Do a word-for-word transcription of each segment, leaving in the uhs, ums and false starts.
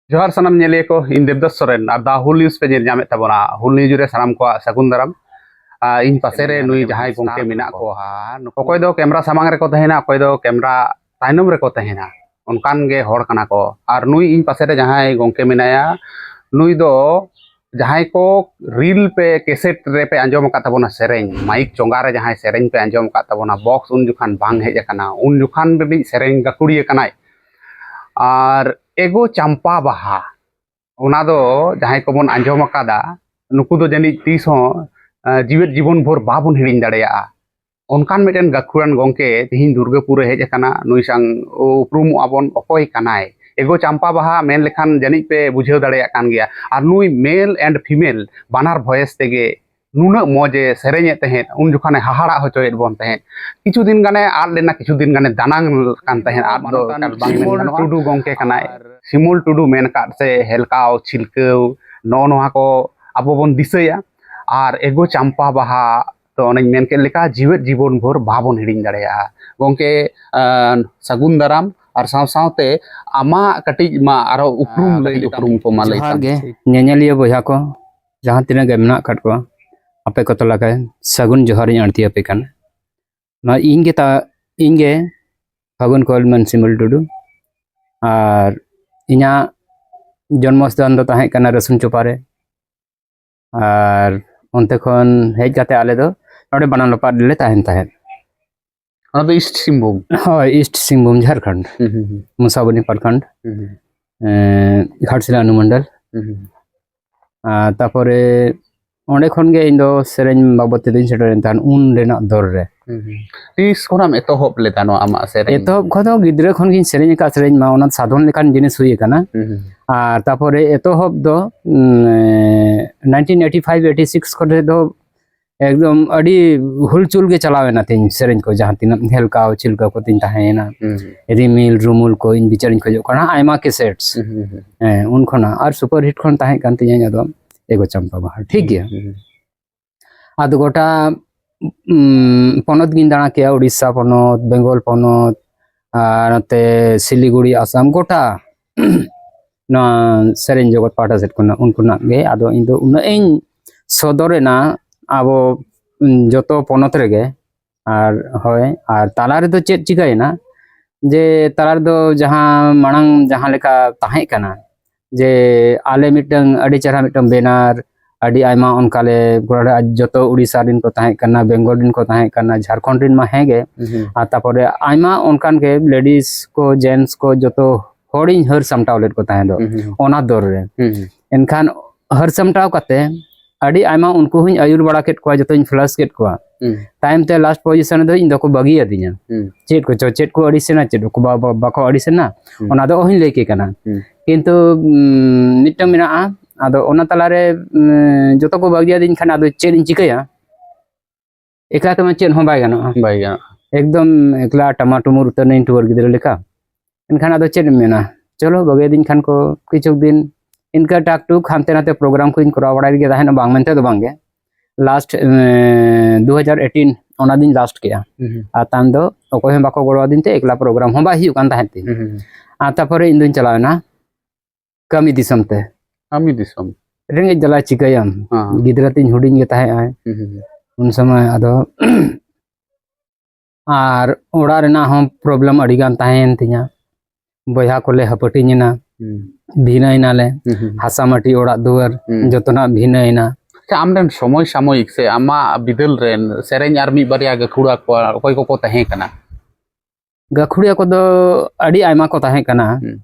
ᱡᱚᱦᱟᱨ ᱥᱟᱱᱟᱢ ᱧᱮᱞᱤᱭᱟᱹ ᱠᱚ, ᱤᱧ ᱫᱮᱵᱫᱟᱥ ᱥᱚᱨᱮᱱ ᱟᱨ ᱫᱟ ᱦᱩᱞ ᱱᱤᱭᱩᱡᱽ ᱯᱮ ᱧᱮᱞ ᱧᱟᱢᱮᱫ ᱛᱟᱵᱚᱱᱟ᱾ ᱦᱩᱞ ᱱᱤᱭᱩᱡᱽ ᱨᱮ ᱥᱟᱱᱟᱢ ᱠᱚᱣᱟᱜ ᱥᱟᱹᱜᱩᱱ ᱫᱟᱨᱟᱢ᱾ ᱟᱨ ᱤᱧ ᱯᱟᱥᱮ ᱨᱮ ᱱᱩᱭ ᱡᱟᱦᱟᱸᱭ ᱜᱚᱢᱠᱮ ᱢᱮᱱᱟᱜ ᱠᱚᱣᱟ, ᱚᱠᱚᱭ ᱫᱚ ᱠᱮᱢᱨᱟ ᱥᱟᱢᱟᱝ ᱨᱮᱠᱚ ᱛᱟᱦᱮᱱᱟ, ᱚᱠᱚᱭ ᱫᱚ ᱠᱮᱢᱨᱟ ᱛᱟᱭᱱᱚᱢ ᱨᱮᱠᱚ ᱛᱟᱦᱮᱱᱟ, ᱚᱱᱠᱟᱱ ᱜᱮ ᱦᱚᱲ ᱠᱟᱱᱟ ᱠᱚ᱾ ᱟᱨ ᱱᱩᱭ ᱤᱧ ᱯᱟᱥᱮ ᱨᱮ ᱡᱟᱦᱟᱸᱭ ᱜᱚᱢᱠᱮ ᱢᱮᱱᱟᱭᱟ, ᱱᱩᱭ ᱫᱚ ᱡᱟᱦᱟᱸᱭ ᱠᱚ ᱨᱤᱞ ᱯᱮ, ᱠᱮᱥᱮᱴ ᱨᱮᱯᱮ ᱟᱸᱡᱚᱢ ᱟᱠᱟᱫ ᱛᱟᱵᱚᱱᱟ ᱥᱮᱨᱮᱧ, ᱢᱟᱭᱤᱠ ᱪᱚᱸᱜᱟ ᱨᱮ ᱡᱟᱦᱟᱸᱭ ᱥᱮᱨᱮᱧ ᱯᱮ ᱟᱸᱡᱚᱢ ᱟᱠᱟᱫ ᱛᱟᱵᱚᱱᱟ, ᱵᱚᱠᱥ ᱩᱱ ᱡᱚᱠᱷᱟᱱ ᱵᱟᱝ ᱦᱮᱡ ᱟᱠᱟᱱᱟ, ᱩᱱ ᱡᱚᱠᱷᱟᱱ ᱨᱤᱱᱤᱡ ᱥᱮᱨᱮᱧ ᱜᱟᱹᱠᱷᱩᱲᱤᱭᱟᱹ ᱠᱟᱱᱟᱭ᱾ ᱟᱨ ᱮᱜᱳ ᱪᱟᱢᱯᱟ ᱵᱟᱦᱟ, ᱚᱱᱟ ᱫᱚ ᱡᱟᱦᱟᱸᱭ ᱠᱚᱵᱚᱱ ᱟᱸᱡᱚᱢ ᱟᱠᱟᱫᱟ, ᱱᱩᱠᱩ ᱫᱚ ᱡᱟᱹᱱᱤᱡ ᱛᱤᱥ ᱦᱚᱸ, ᱟᱸ, ᱡᱤᱣᱮᱫ ᱡᱤᱵᱚᱱ ᱵᱷᱳᱨ ᱵᱟᱵᱚᱱ ᱦᱤᱲᱤᱧ ᱫᱟᱲᱮᱭᱟᱜᱼᱟ᱾ ᱚᱱᱠᱟᱱ ᱢᱤᱫᱴᱮᱱ ᱜᱟᱹᱠᱷᱩᱲᱟᱱ ᱜᱚᱢᱠᱮ ᱛᱤᱦᱤᱧ ᱫᱩᱨᱜᱟᱹᱯᱩᱨ ᱮ ᱦᱮᱡ ᱟᱠᱟᱱᱟ, ᱱᱩᱭ ᱥᱟᱝ ᱩᱯᱨᱩᱢᱚᱜ ᱟᱵᱚᱱ, ᱚᱠᱚᱭ ᱠᱟᱱᱟᱭ᱾ ᱮᱜᱳ ᱪᱟᱢᱯᱟ ᱵᱟᱦᱟ ᱢᱮᱱ ᱞᱮᱠᱷᱟᱱ ᱡᱟᱹᱱᱤᱡ ᱯᱮ ᱵᱩᱡᱷᱟᱹᱣ ᱫᱟᱲᱮᱭᱟᱜ ᱠᱟᱱ ᱜᱮᱭᱟ᱾ ᱟᱨ ᱱᱩᱭ ᱢᱮᱞ ᱮᱱᱰ ᱯᱷᱤᱢᱮᱞ ᱵᱟᱱᱟᱨ ᱵᱷᱚᱭᱮᱥ ᱛᱮᱜᱮ ᱱᱩᱱᱟᱹᱜ ᱢᱚᱡᱽ ᱮ ᱥᱮᱨᱮᱧᱮᱫ ᱛᱟᱦᱮᱸᱫ, ᱩᱱ ᱡᱚᱠᱷᱚᱱᱮ ᱦᱟᱦᱟᱲᱟᱜ ᱦᱚᱪᱚᱭᱮᱫ ᱵᱚᱱ ᱛᱟᱦᱮᱸᱫ᱾ ᱠᱤᱪᱷᱩ ᱫᱤᱱ ᱜᱟᱱᱮ ᱟᱫ ᱞᱮᱱᱟ, ᱠᱤᱪᱷᱩ ᱫᱤᱱ ᱜᱟᱱᱮ ᱫᱟᱱᱟᱝ ᱠᱟᱱ ᱛᱟᱦᱮᱸᱫ, ᱟᱫ ᱫᱚ ᱮᱠᱟᱞ ᱵᱟᱝ ᱢᱮᱱ ᱜᱟᱱᱚᱜᱼᱟ᱾ ᱴᱩᱰᱩ ᱜᱚᱢᱠᱮ ᱠᱟᱱᱟᱭ᱾ ᱥᱤᱢᱚᱞ ᱴᱩᱰᱩ ᱢᱮᱱ ᱟᱠᱟᱫ ᱥᱮ ᱦᱮᱞᱠᱟᱣ ᱪᱷᱤᱞᱠᱟᱹᱣ, ᱱᱚᱜᱼᱚ ᱱᱚᱣᱟ ᱠᱚ ᱟᱵᱚ ᱵᱚᱱ ᱫᱤᱥᱟᱹᱭᱟ᱾ ᱟᱨ ᱮᱜᱳ ᱪᱟᱢᱯᱟ ᱵᱟᱦᱟ ᱫᱚ ᱚᱱᱮᱧ ᱢᱮᱱ ᱠᱮᱫ ᱞᱮᱠᱟ ᱡᱤᱣᱮᱫ ᱡᱤᱵᱚᱱ ᱵᱷᱳᱨ ᱵᱟᱵᱚᱱ ᱦᱤᱲᱤᱧ ᱫᱟᱲᱮᱭᱟᱜᱼᱟ᱾ ᱜᱚᱢᱠᱮ, ᱟᱸ, ᱥᱟᱹᱜᱩᱱ ᱫᱟᱨᱟᱢ ᱟᱨ ᱥᱟᱶ ᱥᱟᱶᱛᱮ ᱟᱢᱟᱜ ᱠᱟᱹᱴᱤᱡ ᱢᱟ ᱟᱨᱚ ᱩᱯᱨᱩᱢ ᱟᱸ, ᱞᱟᱹᱭ ᱠᱟᱹᱴᱤᱡ ᱩᱯᱨᱩᱢ ᱠᱚ ᱢᱟ ᱞᱟᱹᱭ ᱡᱚᱦᱟᱨ ᱛᱟᱢ᱾ ᱜᱮ, ᱧᱮᱧᱮᱞᱤᱭᱟᱹ ᱵᱚᱭᱦᱟ ᱠᱚ, ᱡᱟᱦᱟᱸ ᱛᱤᱱᱟᱹᱜ ᱜᱮ ᱢᱮᱱᱟᱜ ᱟᱠᱟᱫ ᱠᱚᱣᱟ, ᱟᱯᱮ ᱠᱚ ᱛᱟᱞᱟ ᱨᱮ ᱥᱟᱹᱜᱩᱱ ᱡᱚᱦᱟᱨ ᱤᱧ ᱟᱬᱛᱤ ᱟᱯᱮ ᱠᱟᱱᱟ᱾ ᱱᱚᱣᱟ ᱤᱧ ᱜᱮ ᱛᱟ-, ᱤᱧ ᱜᱮ ᱯᱷᱟᱹᱜᱩᱱ ᱠᱚᱞ ᱢᱟᱹᱱᱥᱤᱢᱚᱞ ᱴᱩᱰᱩ᱾ ᱟᱨ ᱤᱧᱟᱹᱜ ᱡᱚᱱᱢᱚ ᱥᱛᱷᱟᱱ ᱫᱚ ᱛᱟᱦᱮᱸ ᱠᱟᱱᱟ ᱨᱟᱹᱥᱩᱱ ᱪᱚᱯᱟ ᱨᱮ᱾ ᱟᱨ ᱚᱱᱛᱮ ᱠᱷᱚᱱ ᱦᱮᱡ ᱠᱟᱛᱮ ᱟᱞᱮ ᱫᱚ ᱱᱚᱰᱮ ᱵᱟᱱᱟᱱ ᱞᱚᱯᱟᱴ ᱨᱮᱞᱮ ᱛᱟᱦᱮᱱ ᱛᱟᱦᱮᱸᱫ᱾ ᱚᱱᱟ ᱫᱚ ᱤᱥᱴ ᱥᱤᱝᱵᱷᱩᱢ? ᱦᱳᱭ, ᱤᱥᱴ ᱥᱤᱝᱵᱷᱩᱢ, ᱡᱷᱟᱲᱠᱷᱚᱸᱰ᱾ ᱦᱩᱸ, ᱦᱩᱸ, ᱦᱩᱸ᱾ ᱢᱩᱥᱟᱵᱚᱱᱤ ᱯᱨᱚᱠᱷᱚᱸᱰ, ᱦᱩᱸ, ᱦᱩᱸ᱾ ᱮᱸ, ᱜᱷᱟᱴᱥᱤᱞᱟ ᱚᱱᱩᱢᱚᱱᱰᱚᱞ᱾ ᱦᱩᱸ, ᱦᱩᱸ᱾ ᱟᱨ ᱛᱟᱯᱚᱨᱮ ᱚᱸᱰᱮ ᱠᱷᱚᱱ ᱜᱮ ᱤᱧ ᱫᱚ ᱥᱮᱨᱮᱧ ᱵᱟᱵᱚᱫ ᱛᱮᱫᱚᱧ ᱥᱮᱴᱮᱨᱮᱱ ᱛᱟᱦᱮᱸᱫ ᱩᱱ ᱨᱮᱱᱟᱜ ᱫᱚᱨ ᱨᱮ᱾ ᱦᱩᱸ, ᱦᱩᱸ᱾ ᱛᱤᱥ ᱠᱷᱚᱱᱟᱜ ᱮᱛᱚᱦᱚᱵ ᱞᱮᱫᱟ ᱱᱚᱣᱟ ᱟᱢᱟᱜ ᱥᱮᱨᱮᱧ? ᱮᱛᱚᱦᱚᱵ ᱠᱷᱚᱱ ᱫᱚ ᱜᱤᱫᱽᱨᱟᱹ ᱠᱷᱚᱱ ᱜᱤᱧ ᱥᱮᱨᱮᱧ ᱟᱠᱟᱫ, ᱥᱮᱨᱮᱧ ᱢᱟ ᱚᱱᱟ ᱥᱟᱫᱷᱚᱱ ᱞᱮᱠᱟᱱ ᱡᱤᱱᱤᱥ ᱦᱩᱭ ᱟᱠᱟᱱᱟ᱾ ᱦᱩᱸ, ᱦᱩᱸ᱾ ᱟᱨ ᱛᱟᱯᱚᱨᱮ ᱮᱛᱚᱦᱚᱵ ᱫᱚ, ᱩᱸ, nineteen eighty five eighty six ᱠᱚᱨᱮ ᱫᱚ ᱮᱠᱫᱚᱢ ᱟᱹᱰᱤ ᱦᱩᱞᱪᱩᱞ ᱜᱮ ᱪᱟᱞᱟᱣ ᱮᱱᱟ ᱛᱤᱧ ᱥᱮᱨᱮᱧ ᱠᱚ, ᱡᱟᱦᱟᱸ ᱛᱤᱱᱟᱹᱜ ᱦᱮᱞᱠᱟᱣ ᱪᱷᱤᱞᱠᱟᱹᱣ ᱠᱚ ᱛᱤᱧ ᱛᱟᱦᱮᱸᱭᱮᱱᱟ᱾ ᱦᱩᱸ, ᱦᱩᱸ᱾ ᱨᱤᱢᱤᱞ ᱨᱩᱢᱩᱞ ᱠᱚ ᱤᱧ ᱵᱤᱪᱟᱹᱨᱤᱧ ᱠᱷᱚᱡᱚᱜ ᱠᱟᱱᱟ, ᱟᱭᱢᱟ ᱠᱮᱥᱮᱴᱥ᱾ ᱦᱩᱸ, ᱦᱩᱸ, ᱦᱩᱸ᱾ ᱦᱮᱸ, ᱩᱱ ᱠᱷᱚᱱᱟᱜ ᱟᱨ ᱥᱩᱯᱟᱨ ᱦᱤᱴ ᱠᱷᱚᱱ ᱛᱟᱦᱮᱸ ᱠᱟᱱ ᱛᱤᱧᱟᱹ ᱤᱧᱟᱹᱜ ᱫᱚ ᱮᱜᱳ ᱪᱟᱢᱯᱟ ᱵᱟᱦᱟ, ᱴᱷᱤᱠ ᱜᱮᱭᱟ᱾ ᱦᱩᱸ, ᱦᱩᱸ᱾ ᱟᱫᱚ ᱜᱚᱴᱟ, ᱩᱸ, ᱯᱚᱱᱚᱛ ᱜᱤᱧ ᱫᱟᱬᱟ ᱠᱮᱜᱼᱟ, ᱩᱲᱤᱥᱥᱟ ᱯᱚᱱᱚᱛ, ᱵᱮᱝᱜᱚᱞ ᱯᱚᱱᱚᱛ, ᱟᱨ ᱱᱚᱛᱮ ᱥᱤᱞᱤᱜᱩᱲᱤ, ᱟᱥᱟᱢ, ᱜᱚᱴᱟ᱾ ᱱᱚᱣᱟ ᱥᱮᱨᱮᱧ ᱡᱚᱜᱚᱛ ᱯᱟᱦᱴᱟ ᱥᱮᱫ ᱠᱷᱚᱱᱟᱜ, ᱩᱱᱠᱩᱱᱟᱜ ᱜᱮ᱾ ᱟᱫᱚ ᱤᱧ ᱫᱚ ᱩᱱᱟᱹᱜ ᱤᱧ ᱥᱚᱫᱚᱨ ᱮᱱᱟ ᱟᱵᱚ, ᱩᱸ, ᱡᱚᱛᱚ ᱯᱚᱱᱚᱛ ᱨᱮᱜᱮ᱾ ᱟᱨ ᱦᱳᱭ, ᱟᱨ ᱛᱟᱞᱟ ᱨᱮᱫᱚ ᱪᱮᱫ ᱪᱤᱠᱟᱹᱭᱮᱱᱟ, ᱡᱮ ᱛᱟᱞᱟ ᱨᱮᱫᱚ ᱡᱟᱦᱟᱸ ᱢᱟᱲᱟᱝ ᱡᱟᱦᱟᱸ ᱞᱮᱠᱟ ᱛᱟᱦᱮᱸ ᱠᱟᱱᱟ, ᱡᱮ ᱟᱞᱮ ᱢᱤᱫᱴᱟᱝ ᱟᱹᱰᱤ ᱪᱮᱦᱨᱟ ᱢᱤᱫᱴᱟᱝ ᱵᱮᱱᱟᱨ, ᱟᱹᱰᱤ ᱟᱭᱢᱟ ᱚᱱᱠᱟ ᱞᱮ ᱜᱚᱲᱚ ᱞᱮᱫᱟ᱾ ᱡᱚᱛᱚ ᱩᱲᱤᱥᱥᱟ ᱨᱮᱱ ᱠᱚ ᱛᱟᱦᱮᱸ ᱠᱟᱱᱟ, ᱵᱮᱝᱜᱚᱞ ᱨᱮᱱ ᱠᱚ ᱛᱟᱦᱮᱸ ᱠᱟᱱᱟ, ᱡᱷᱟᱲᱠᱷᱚᱸᱰ ᱨᱮᱱ ᱢᱟ ᱦᱮᱸ ᱜᱮ, ᱦᱩᱸ᱾ ᱟᱨ ᱛᱟᱯᱚᱨᱮ ᱟᱭᱢᱟ ᱚᱱᱠᱟᱱ ᱜᱮ ᱞᱮᱰᱤᱥ ᱠᱚ, ᱡᱮᱱᱴᱥ ᱠᱚ, ᱡᱚᱛᱚ ᱦᱚᱲᱤᱧ ᱦᱟᱹᱨ ᱥᱟᱢᱴᱟᱣ ᱞᱮᱫ ᱠᱚ ᱛᱟᱦᱮᱸ ᱫᱚ ᱦᱩᱸ, ᱦᱩᱸ, ᱦᱩᱸ᱾ ᱚᱱᱟ ᱫᱚᱨ ᱨᱮ᱾ ᱦᱩᱸ, ᱦᱩᱸ᱾ ᱮᱱᱠᱷᱟᱱ ᱦᱟᱹᱨ ᱥᱟᱢᱴᱟᱣ ᱠᱟᱛᱮ ᱟᱹᱰᱤ ᱟᱭᱢᱟ ᱩᱱᱠᱩ ᱦᱚᱸᱧ ᱟᱹᱭᱩᱨ ᱵᱟᱲᱟ ᱠᱮᱫ ᱠᱚᱣᱟ, ᱡᱚᱛᱚᱧ ᱯᱷᱞᱟᱥ ᱠᱮᱫ ᱠᱚᱣᱟ᱾ ᱦᱩᱸ᱾ ᱛᱟᱭᱚᱢ ᱛᱮ ᱞᱟᱥᱴ ᱯᱚᱡᱤᱥᱚᱱ ᱨᱮᱫᱚ ᱤᱧ ᱫᱚᱠᱚ ᱵᱟᱹᱜᱤ ᱟᱹᱫᱤᱧᱟ᱾ ᱦᱩᱸ᱾ ᱪᱮᱫ ᱠᱚᱪᱚ, ᱪᱮᱫ ᱠᱚ ᱟᱹᱲᱤᱥᱮᱱᱟ, ᱪᱮᱫ ᱠᱚ ᱵᱟ-, ᱵᱟ-, ᱵᱟᱠᱚ ᱟᱹᱲᱤᱥᱮᱱᱟ, ᱦᱩᱸ᱾ ᱚᱱᱟ ᱫᱚ ᱚᱦᱚᱧ ᱞᱟᱹᱭ ᱠᱮ ᱠᱟᱱᱟ᱾ ᱦᱩᱸ᱾ ᱠᱤᱱᱛᱩ, ᱩᱢ, ᱢᱤᱫᱴᱟᱝ ᱢᱮᱱᱟᱜᱼᱟ, ᱟᱫᱚ ᱚᱱᱟ ᱛᱟᱞᱟᱨᱮ, ᱩᱢ, ᱡᱚᱛᱚ ᱠᱚ ᱵᱟᱹᱜᱤ ᱟᱹᱫᱤᱧ ᱠᱷᱟᱱ ᱟᱫᱚ ᱪᱮᱫ ᱤᱧ ᱪᱤᱠᱟᱹᱭᱟ? ᱮᱠᱞᱟ ᱛᱮᱢᱟ ᱪᱮᱫ ᱦᱚᱸ ᱵᱟᱭ ᱜᱟᱱᱚᱜᱼᱟ᱾ ᱵᱟᱭ ᱜᱟᱱᱚᱜᱼᱟ᱾ ᱮᱠᱫᱚᱢ ᱮᱠᱞᱟ ᱴᱟᱢᱟᱴᱩᱢᱩᱨ ᱩᱛᱟᱹᱨ ᱱᱟᱹᱧ ᱴᱩᱣᱟᱹᱨ ᱜᱤᱫᱽᱨᱟᱹ ᱞᱮᱠᱟ᱾ ᱮᱱᱠᱷᱟᱱ ᱟᱫᱚ ᱪᱮᱫ ᱮᱢ ᱢᱮᱱᱟ? ᱪᱚᱞᱚ, ᱵᱟᱹᱜᱤᱭᱟᱹᱫᱤᱧ ᱠᱷᱟᱱ ᱠᱚ ᱠᱤᱪᱷᱩ ᱫᱤᱱ ᱤᱱᱠᱟᱹ ᱴᱟᱠ ᱴᱩᱠ ᱦᱟᱱᱛᱮ ᱱᱟᱛᱮ ᱯᱨᱳᱜᱨᱟᱢ ᱠᱚᱧ ᱠᱚᱨᱟᱣ ᱵᱟᱲᱟᱭ ᱜᱮ ᱛᱟᱦᱮᱱᱟ, ᱵᱟᱝ ᱢᱮᱱᱛᱮ ᱫᱚ ᱵᱟᱝ ᱜᱮ᱾ ᱞᱟᱥᱴ, ᱮᱸ, ᱫᱩ ᱦᱟᱡᱟᱨ ᱮᱭᱤᱴᱤᱱ ᱚᱱᱟ ᱫᱤᱱ ᱞᱟᱥᱴ ᱠᱮᱜᱼᱟ᱾ ᱦᱩᱸ ᱦᱩᱸ᱾ ᱟᱨ ᱛᱟᱭᱚᱢ ᱫᱚ ᱚᱠᱚᱭ ᱦᱚᱸ ᱵᱟᱠᱚ ᱜᱚᱲᱚ ᱟᱹᱫᱤᱧ ᱛᱮ ᱮᱠᱞᱟ ᱯᱨᱳᱜᱨᱟᱢ ᱦᱚᱸ ᱵᱟᱭ ᱦᱩᱭᱩᱜ ᱠᱟᱱ ᱛᱟᱦᱮᱸᱫ ᱛᱤᱧ᱾ ᱦᱩᱸ ᱦᱩᱸ᱾ ᱟᱨ ᱛᱟᱨᱯᱚᱨᱮ ᱤᱧ ᱫᱩᱧ ᱪᱟᱞᱟᱣ ᱮᱱᱟ ᱠᱟᱹᱢᱤ ᱫᱤᱥᱚᱢ ᱛᱮ᱾ ᱠᱟᱹᱢᱤ ᱫᱤᱥᱚᱢ᱾ ᱨᱮᱸᱜᱮᱡ ᱡᱟᱞᱟ ᱪᱤᱠᱟᱹᱭᱟᱢ? ᱦᱮᱸ᱾ ᱜᱤᱫᱽᱨᱟᱹ ᱛᱤᱧ ᱦᱩᱰᱤᱧ ᱜᱮ ᱛᱟᱦᱮᱸ ᱟᱭ᱾ ᱦᱩᱸ ᱦᱩᱸ ᱦᱩᱸ᱾ ᱩᱱ ᱥᱚᱢᱚᱭ ᱟᱫᱚ ᱟᱨ ᱚᱲᱟᱜ ᱨᱮᱱᱟᱜ ᱦᱚᱸ ᱯᱨᱚᱵᱞᱮᱢ ᱟᱹᱰᱤ ᱜᱟᱱ ᱛᱟᱦᱮᱸᱭᱮᱱ ᱛᱤᱧᱟ᱾ ᱵᱚᱭᱦᱟ ᱠᱚᱞᱮ ᱦᱟᱹᱯᱟᱹᱴᱤᱧ ᱮᱱᱟ, ᱦᱩᱸ᱾ ᱵᱷᱤᱱᱟᱹᱭ ᱱᱟᱞᱮ, ᱦᱩᱸ, ᱦᱩᱸ᱾ ᱦᱟᱥᱟ ᱢᱟᱹᱴᱤ ᱚᱲᱟᱜ ᱫᱩᱣᱟᱹᱨ, ᱦᱩᱸ᱾ ᱡᱚᱛᱚᱱᱟᱜ ᱵᱷᱤᱱᱟᱹᱭ ᱮᱱᱟ᱾ ᱟᱪᱪᱷᱟ, ᱟᱢᱨᱮᱱ ᱥᱚᱢᱚᱭ ᱥᱟᱢᱚᱭᱤᱠ ᱥᱮ ᱟᱢᱟᱜ ᱵᱤᱫᱟᱹᱞ ᱨᱮᱱ ᱥᱮᱨᱮᱧ ᱟᱨ ᱢᱤᱫ ᱵᱟᱨᱭᱟ ᱜᱟᱹᱠᱷᱩᱲᱟ ᱠᱚ ᱚᱠᱚᱭ ᱠᱚᱠᱚ ᱛᱟᱦᱮᱸ ᱠᱟᱱᱟ? ᱜᱟᱹᱠᱷᱩᱲᱤᱭᱟᱹ ᱠᱚᱫᱚ ᱟᱹᱰᱤ ᱟᱭᱢᱟ ᱠᱚ ᱛᱟᱦᱮᱸ ᱠᱟᱱᱟ᱾ ᱦᱩᱸ᱾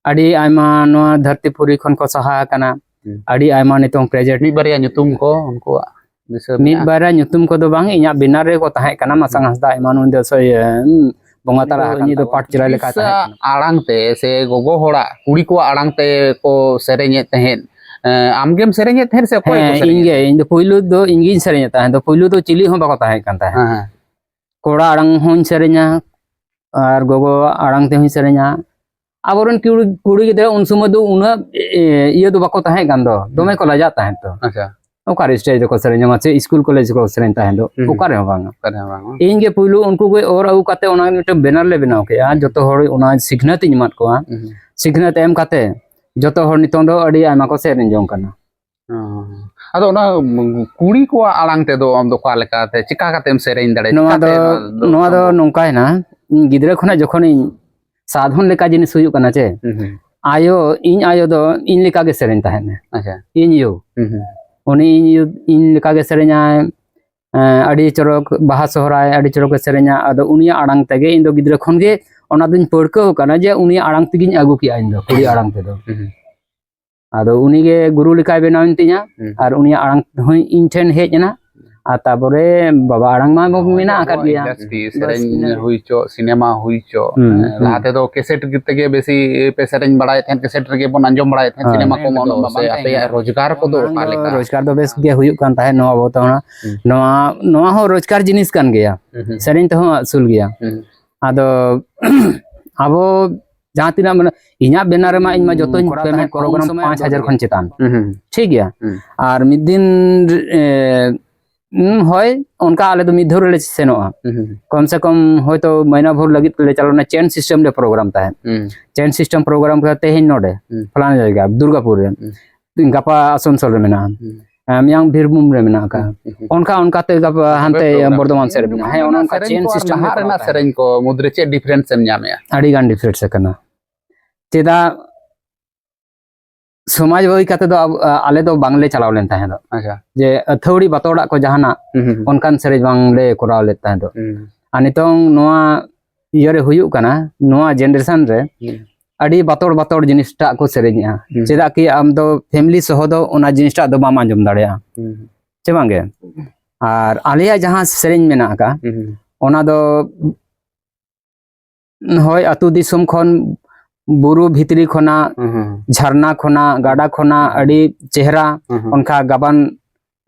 ᱟᱹᱰᱤ ᱟᱭᱢᱟ ᱱᱚᱣᱟ ᱫᱷᱟᱹᱨᱛᱤ ᱯᱩᱨᱤ ᱠᱷᱚᱱ ᱠᱚ ᱥᱟᱦᱟ ᱟᱠᱟᱱᱟ᱾ ᱦᱩᱸ᱾ ᱟᱹᱰᱤ ᱟᱭᱢᱟ ᱱᱤᱛᱚᱝ present ᱢᱤᱫ ᱵᱟᱨᱭᱟ ᱧᱩᱛᱩᱢ ᱠᱚ ᱩᱱᱠᱩᱣᱟᱜ ᱫᱤᱥᱟᱹ ᱢᱤᱫ ᱢᱮᱱᱟᱜᱼᱟ? ᱵᱟᱨᱭᱟ ᱧᱩᱛᱩᱢ ᱠᱚᱫᱚ ᱵᱟᱝ, ᱤᱧᱟᱜ ᱵᱮᱱᱟᱨ ᱨᱮᱠᱚ ᱛᱟᱦᱮᱸ ᱠᱟᱱᱟ, ᱢᱟᱥᱟᱝ ᱦᱩᱸ᱾ ᱦᱟᱸᱥᱫᱟ, ᱮᱢᱟᱱᱩᱭᱮᱞ ᱫᱮᱥ, ᱤᱭᱟᱹ, ᱦᱩᱸ, ᱵᱚᱸᱜᱟ ᱛᱟᱞᱟ ᱩᱱᱤ ᱫᱚ, ᱟᱠᱟᱱ ᱩᱱᱤ ᱫᱚ ᱛᱟᱵᱚᱱᱟ᱾ ᱯᱟᱴ ᱪᱮᱞᱟᱭ ᱞᱮᱠᱟ ᱛᱟᱦᱮᱸ ᱠᱟᱱᱟ᱾ ᱟᱲᱟᱝ ᱛᱮ ᱥᱮ ᱜᱚᱜᱚ ᱦᱚᱲᱟᱜ, ᱠᱩᱲᱤ ᱠᱚᱣᱟᱜ ᱟᱲᱟᱝ ᱛᱮ ᱠᱚ ᱥᱮᱨᱮᱧᱮᱫ ᱛᱟᱦᱮᱸᱫ᱾ ᱮᱸ, ᱟᱢᱜᱮᱢ ᱥᱮᱨᱮᱧᱮᱫ ᱛᱟᱦᱮᱸᱫ ᱥᱮ ᱚᱠᱚᱭ ᱠᱚ ᱦᱮᱸ, ᱥᱮᱨᱮᱧᱮᱫ ᱤᱧ ᱜᱮ, ᱛᱟᱦᱮᱸᱫ? ᱤᱧ ᱫᱚ ᱯᱩᱭᱞᱩ ᱫᱚ ᱤᱧ ᱜᱤᱧ ᱥᱮᱨᱮᱧᱮᱫ ᱛᱟᱦᱮᱸᱫ, ᱫᱚ ᱯᱩᱭᱞᱩ ᱫᱚ ᱪᱤᱞᱤ ᱦᱚᱸ ᱵᱟᱠᱚ ᱛᱟᱦᱮᱸ ᱠᱟᱱ ᱛᱟᱦᱮᱸᱫ᱾ ᱦᱮᱸ, ᱦᱮᱸ᱾ ᱠᱚᱲᱟ ᱟᱲᱟᱝ ᱦᱚᱸᱧ ᱥᱮᱨᱮᱧᱟ, ᱟᱨ ᱜᱚᱜᱚᱣᱟᱜ ᱟᱲᱟᱝ ᱛᱮᱦᱚᱸᱧ ᱥᱮᱨᱮᱧᱟ᱾ ᱟᱵᱚᱨᱮᱱ ᱠᱩᱲᱤ, ᱠᱩᱲᱤ ᱜᱤᱫᱽᱨᱟᱹ ᱩᱱ ᱥᱚᱢᱚᱭ ᱫᱚ ᱩᱱᱟᱹᱜ, ᱮ, ᱤᱭᱟᱹ ᱫᱚ ᱵᱟᱠᱚ ᱛᱟᱦᱮᱸ ᱠᱟᱱ ᱫᱚ, ᱫᱚᱢᱮ ᱦᱩᱸ᱾ ᱠᱚ ᱞᱟᱡᱟᱜ ᱛᱟᱦᱮᱸᱫ ᱛᱚ᱾ ᱟᱪᱪᱷᱟ᱾ ᱚᱠᱟᱨᱮ stage ᱨᱮᱠᱚ ᱥᱮᱨᱮᱧᱟ, ᱢᱟᱥᱮ ᱥᱠᱩᱞ ᱠᱚᱞᱮᱡᱽ ᱨᱮᱠᱚ ᱥᱮᱨᱮᱧ ᱛᱟᱦᱮᱸᱫ ᱫᱚ, ᱦᱩᱸ᱾ ᱚᱠᱟᱨᱮ ᱦᱚᱸ ᱵᱟᱝᱟ᱾ ᱚᱠᱟᱨᱮ ᱦᱚᱸ ᱵᱟᱝᱟ᱾ ᱤᱧ ᱜᱮ ᱯᱩᱭᱞᱩ ᱩᱱᱠᱩ ᱜᱮ ᱚᱨ ᱟᱹᱜᱩ ᱠᱟᱛᱮ ᱚᱱᱟ ᱢᱤᱫᱴᱮᱱ ᱵᱮᱱᱟᱨ ᱞᱮ ᱵᱮᱱᱟᱣ ᱠᱮᱜᱼᱟ, ᱡᱚᱛᱚ ᱦᱚᱲ ᱚᱱᱟ ᱥᱤᱠᱷᱱᱟᱹᱛ ᱤᱧ ᱮᱢᱟᱫ ᱠᱚᱣᱟ᱾ ᱦᱩᱸ᱾ ᱥᱤᱠᱷᱱᱟᱹᱛ ᱮᱢ ᱠᱟᱛᱮ ᱡᱚᱛᱚ ᱦᱚᱲ ᱱᱤᱛᱚᱝ ᱫᱚ ᱟᱹᱰᱤ ᱟᱭᱢᱟ ᱠᱚ ᱥᱮᱨᱮᱧ ᱡᱚᱝ ᱠᱟᱱᱟ᱾ ᱟᱫᱚ ᱚᱱᱟ ᱠᱩᱲᱤ ᱠᱚᱣᱟᱜ ᱟᱲᱟᱝ ᱛᱮᱫᱚ ᱟᱢ ᱫᱚ ᱚᱠᱟ ᱞᱮᱠᱟᱛᱮ, ᱪᱤᱠᱟ ᱠᱟᱛᱮᱢ ᱥᱮᱨᱮᱧ ᱫᱟᱲᱮᱭᱟᱜᱼᱟ? ᱱᱚᱣᱟ ᱫᱚ, ᱪᱤᱠᱟᱛᱮ ᱱᱚᱣᱟ ᱫᱚ ᱥᱚᱢᱵᱷᱚᱵ? ᱱᱚᱝᱠᱟᱭᱮᱱᱟ, ᱤᱧ ᱜᱤᱫᱽᱨᱟᱹ ᱠᱷᱚᱱᱟᱜ ᱡᱚᱠᱷᱚᱱᱤᱧ ᱥᱟᱫᱷᱚᱱ ᱞᱮᱠᱟ ᱡᱤᱱᱤᱥ ᱦᱩᱭᱩᱜ ᱠᱟᱱᱟ ᱪᱮ, ᱦᱩᱸ, ᱦᱩᱸ᱾ ᱟᱭᱳ, ᱤᱧ ᱟᱭᱳ ᱫᱚ ᱤᱧ ᱞᱮᱠᱟ ᱜᱮ ᱥᱮᱨᱮᱧ ᱛᱟᱦᱮᱸᱫ ᱮ᱾ ᱟᱪᱪᱷᱟ᱾ ᱤᱧ ᱭᱩ᱾ ᱦᱩᱸ, ᱦᱩᱸ᱾ ᱩᱱᱤ ᱤᱧ ᱭᱩ, ᱤᱧ ᱞᱮᱠᱟ ᱜᱮ ᱥᱮᱨᱮᱧᱟᱭ᱾ ᱮᱸ, ᱟᱹᱰᱤ ᱪᱚᱨᱚᱠ ᱵᱟᱦᱟ ᱥᱚᱦᱨᱟᱭ, ᱟᱹᱰᱤ ᱪᱚᱨᱚᱠ ᱮ ᱥᱮᱨᱮᱧᱟ᱾ ᱟᱫᱚ ᱩᱱᱤᱭᱟᱜ ᱟᱲᱟᱝ ᱛᱮᱜᱮ ᱤᱧ ᱫᱚ ᱜᱤᱫᱽᱨᱟᱹ ᱠᱷᱚᱱ ᱜᱮ ᱚᱱᱟ ᱫᱚᱧ ᱯᱟᱹᱨᱠᱟᱹᱣ ᱠᱟᱱᱟ ᱡᱮ ᱩᱱᱤᱭᱟᱜ ᱟᱲᱟᱝ ᱛᱮᱜᱮᱧ ᱟᱹᱜᱩ ᱠᱮᱜᱼᱟ ᱤᱧ ᱫᱚ, ᱠᱩᱲᱤ ᱟᱲᱟᱝ ᱛᱮᱫᱚ᱾ ᱦᱩᱸ, ᱦᱩᱸ᱾ ᱟᱫᱚ ᱩᱱᱤ ᱜᱮ ᱜᱩᱨᱩ ᱞᱮᱠᱟᱭ ᱵᱮᱱᱟᱣᱮᱱ ᱛᱤᱧᱟ᱾ ᱦᱩᱸ᱾ ᱟᱨ ᱩᱱᱤᱭᱟᱜ ᱟᱲᱟᱝ ᱦᱚᱸ ᱤᱧ ᱴᱷᱮᱱ ᱦᱮᱡ ᱮᱱᱟ᱾ ᱟᱨ ᱛᱟᱯᱚᱨᱮ ᱵᱟᱵᱟ ᱟᱲᱟᱝ ᱢᱟ ᱦᱳᱭ, ᱢᱮᱱᱟᱜ ᱟᱠᱟᱫ ᱟᱵᱚᱣᱟᱜ ᱜᱮᱭᱟ᱾ Industry, ᱵᱟᱥ, ᱥᱮᱨᱮᱧ ᱤᱱᱟᱹ ᱜᱮ᱾ ᱦᱩᱭ ᱪᱚ, ᱥᱤᱱᱮᱢᱟ ᱦᱩᱭ ᱪᱚ, ᱦᱩᱸ, ᱦᱮᱸ, ᱦᱩᱸ᱾ ᱞᱟᱦᱟ ᱛᱮᱫᱚ ᱠᱮᱥᱮᱴ ᱛᱮᱜᱮ ᱵᱮᱥᱤ ᱯᱮ ᱥᱮᱨᱮᱧ ᱵᱟᱲᱟᱭᱮᱫ ᱛᱟᱦᱮᱸᱫ, ᱠᱮᱥᱮᱴ ᱨᱮᱜᱮ ᱵᱚᱱ ᱟᱸᱡᱚᱢ ᱵᱟᱲᱟᱭᱮᱫ ᱛᱟᱦᱮᱸᱫ, ᱦᱳᱭ᱾ ᱥᱤᱱᱮᱢᱟ ᱠᱚᱢᱟ ᱩᱱᱟᱹᱜ ᱢᱟ ᱥᱮ ᱵᱟᱝ ᱛᱟᱦᱮᱸ ᱟᱯᱮᱭᱟᱜ ᱠᱟᱱᱟ᱾ ᱨᱳᱡᱽᱜᱟᱨ ᱠᱚᱫᱚ ᱢᱟᱲᱟᱝ ᱚᱠᱟ ᱫᱚ ᱞᱮᱠᱟ? ᱨᱳᱡᱽᱜᱟᱨ ᱫᱚ ᱵᱮᱥ ᱜᱮ ᱦᱩᱭᱩᱜ ᱠᱟᱱ ᱛᱟᱦᱮᱸᱫ ᱱᱚᱣᱟ ᱵᱟᱵᱚᱛ ᱦᱚᱸ᱾ ᱦᱩᱸ᱾ ᱱᱚᱣᱟ, ᱱᱚᱣᱟ ᱦᱚᱸ ᱨᱳᱡᱽᱜᱟᱨ ᱡᱤᱱᱤᱥ ᱠᱟᱱ ᱜᱮᱭᱟ᱾ ᱦᱩᱸ, ᱦᱩᱸ᱾ ᱥᱮᱨᱮᱧ ᱛᱮᱦᱚᱸ ᱟᱹᱥᱩᱞ ᱜᱮᱭᱟ᱾ ᱦᱩᱸ᱾ ᱟᱫᱚ ᱟᱵᱚ ᱡᱟᱦᱟᱸ ᱛᱤᱱᱟᱹᱜ ᱢᱟᱱᱮ ᱤᱧᱟᱹᱜ ᱵᱮᱱᱟᱨ ᱨᱮᱢᱟ ᱤᱧ ᱢᱟ ᱡᱚᱛᱚᱧ ᱠᱚᱨᱟᱣ ᱯᱮᱢᱮᱱᱴ ᱛᱟᱦᱮᱸᱫ, ᱯᱨᱳᱜᱨᱟᱢ ᱠᱚᱢ ᱥᱚᱢᱚᱭ ᱯᱟᱸᱪ ᱦᱟᱡᱟᱨ ᱫᱚ ᱠᱷᱚᱱ ᱪᱮᱛᱟᱱ᱾ ᱦᱩᱸ, ᱦᱩᱸ᱾ ᱴᱷᱤᱠ ᱜᱮᱭᱟ? ᱦᱩᱸ᱾ ᱟᱨ ᱢᱤᱫ ᱫᱤᱱ, ᱮ, ᱩᱸ, ᱦᱳᱭ, ᱚᱱᱠᱟ ᱟᱞᱮ ᱫᱚ ᱢᱤᱫ ᱫᱷᱟᱣ ᱨᱮᱞᱮ ᱥᱮᱱᱚᱜᱼᱟ᱾ ᱦᱩᱸ, ᱦᱩᱸ᱾ ᱠᱚᱢ ᱥᱮ ᱠᱚᱢ ᱦᱚᱭᱛᱳ ᱢᱟᱭᱱᱟ ᱵᱷᱳᱨ ᱞᱟᱹᱜᱤᱫ ᱞᱮ ᱪᱟᱞᱟᱣ ᱞᱮᱱᱟ, ᱪᱮᱱ ᱥᱤᱥᱴᱮᱢ ᱞᱮ ᱯᱨᱳᱜᱨᱟᱢ ᱛᱟᱦᱮᱸᱫ᱾ ᱦᱩᱸ᱾ ᱪᱮᱱ ᱥᱤᱥᱴᱮᱢ ᱯᱨᱳᱜᱨᱟᱢ ᱠᱟᱛᱮ ᱛᱮᱦᱮᱧ ᱱᱚᱰᱮ, ᱦᱩᱸ᱾ ᱯᱷᱟᱞᱟᱱᱟ ᱡᱟᱭᱜᱟ, ᱫᱩᱨᱜᱟᱯᱩᱨ ᱨᱮ᱾ ᱦᱩᱸ᱾ ᱜᱟᱯᱟ ᱟᱥᱟᱱᱥᱳᱞ ᱨᱮ ᱢᱮᱱᱟᱜᱼᱟ᱾ ᱦᱩᱸ᱾ ᱮ, ᱢᱮᱭᱟᱝ ᱵᱤᱨᱵᱷᱩᱢ ᱨᱮ ᱢᱮᱱᱟᱜ ᱟᱠᱟᱫᱼᱟ᱾ ᱦᱩᱸ, ᱦᱩᱸ᱾ ᱚᱱᱠᱟ ᱚᱱᱠᱟ ᱛᱮ ᱜᱟᱯᱟ ᱦᱟᱱᱛᱮ ᱯᱨᱳᱜᱨᱟᱢ᱾ ᱵᱚᱨᱫᱷᱚᱢᱟᱱ ᱥᱮᱫ ᱨᱮ ᱢᱮᱱᱟᱜᱼᱟ᱾ ᱦᱮᱸ, ᱚᱱᱮ ᱚᱱᱠᱟ ᱥᱮᱨᱮᱧ ᱪᱮᱱ ᱠᱚ ᱟᱨ ᱥᱤᱥᱴᱮᱢ ᱞᱟᱦᱟ ᱨᱮᱱᱟᱜ ᱥᱮᱨᱮᱧ ᱠᱚ ᱢᱩᱫᱽᱨᱮ ᱪᱮᱫ ᱰᱤᱯᱷᱟᱨᱮᱱᱥ ᱮᱢ ᱧᱟᱢᱮᱜᱼᱟ? ᱟᱹᱰᱤ ᱜᱟᱱ ᱰᱤᱯᱷᱟᱨᱮᱱᱥ ᱟᱠᱟᱱᱟ᱾ ᱪᱮᱫᱟᱜ ᱥᱚᱢᱟᱡᱽ ᱵᱟᱹᱜᱤ ᱠᱟᱛᱮ ᱫᱚ ᱟᱵᱚ, ᱟ, ᱟᱞᱮ ᱫᱚ ᱵᱟᱝᱞᱮ ᱪᱟᱞᱟᱣ ᱞᱮᱱ ᱛᱟᱦᱮᱸ ᱫᱚ᱾ ᱟᱪᱪᱷᱟ᱾ ᱡᱮ ᱟᱹᱛᱷᱟᱹᱣᱲᱤ ᱵᱟᱛᱚᱲᱟᱜ ᱠᱚ ᱡᱟᱦᱟᱱᱟᱜ ᱦᱩᱸ, ᱦᱩᱸ, ᱦᱩᱸ᱾ ᱚᱱᱠᱟᱱ ᱥᱮᱨᱮᱧ ᱵᱟᱝᱞᱮ ᱠᱚᱨᱟᱣ ᱞᱮᱫ ᱛᱟᱦᱮᱸ ᱫᱚ᱾ ᱦᱩᱸ᱾ ᱟᱨ ᱱᱤᱛᱚᱝ ᱱᱚᱣᱟ ᱤᱭᱟᱹᱨᱮ ᱦᱩᱭᱩᱜ ᱠᱟᱱᱟ, ᱱᱚᱣᱟ ᱡᱮᱱᱟᱨᱮᱥᱚᱱ ᱨᱮ ᱦᱩᱸ᱾ ᱟᱹᱰᱤ ᱵᱟᱛᱚᱲ ᱵᱟᱛᱚᱲ ᱡᱤᱱᱤᱥᱴᱟᱜ ᱠᱚ ᱥᱮᱨᱮᱧᱮᱜᱼᱟ᱾ ᱦᱩᱸ᱾ ᱪᱮᱫᱟᱜ ᱠᱤ ᱟᱢ ᱫᱚ ᱯᱷᱮᱢᱤᱞᱤ ᱥᱚᱦᱚ ᱫᱚ ᱚᱱᱟ ᱡᱤᱱᱤᱥᱴᱟᱜ ᱫᱚ ᱵᱟᱢ ᱟᱸᱡᱚᱢ ᱫᱟᱲᱮᱭᱟᱜᱼᱟ᱾ ᱦᱩᱸ᱾ ᱪᱮ ᱵᱟᱝᱜᱮ? ᱟᱨ ᱟᱞᱮᱭᱟᱜ ᱡᱟᱦᱟᱸ ᱥᱮᱨᱮᱧ ᱢᱮᱱᱟᱜ ᱟᱠᱟᱫᱼᱟ, ᱦᱩᱸ, ᱦᱩᱸ᱾ ᱚᱱᱟ ᱫᱚ ᱦᱳᱭ, ᱟᱹᱛᱩ ᱫᱤᱥᱚᱢ ᱠᱷᱚᱱ ᱵᱩᱨᱩ ᱵᱷᱤᱛᱨᱤ ᱠᱷᱚᱱᱟᱜ, ᱦᱩᱸ, ᱦᱩᱸ᱾ ᱡᱷᱟᱨᱱᱟ ᱠᱷᱚᱱᱟᱜ, ᱜᱟᱰᱟ ᱠᱷᱚᱱᱟᱜ, ᱦᱩᱸ, ᱦᱩᱸ᱾ ᱟᱹᱰᱤ ᱪᱮᱦᱨᱟ ᱦᱩᱸ, ᱦᱩᱸ᱾ ᱚᱱᱠᱟ ᱜᱟᱵᱟᱱ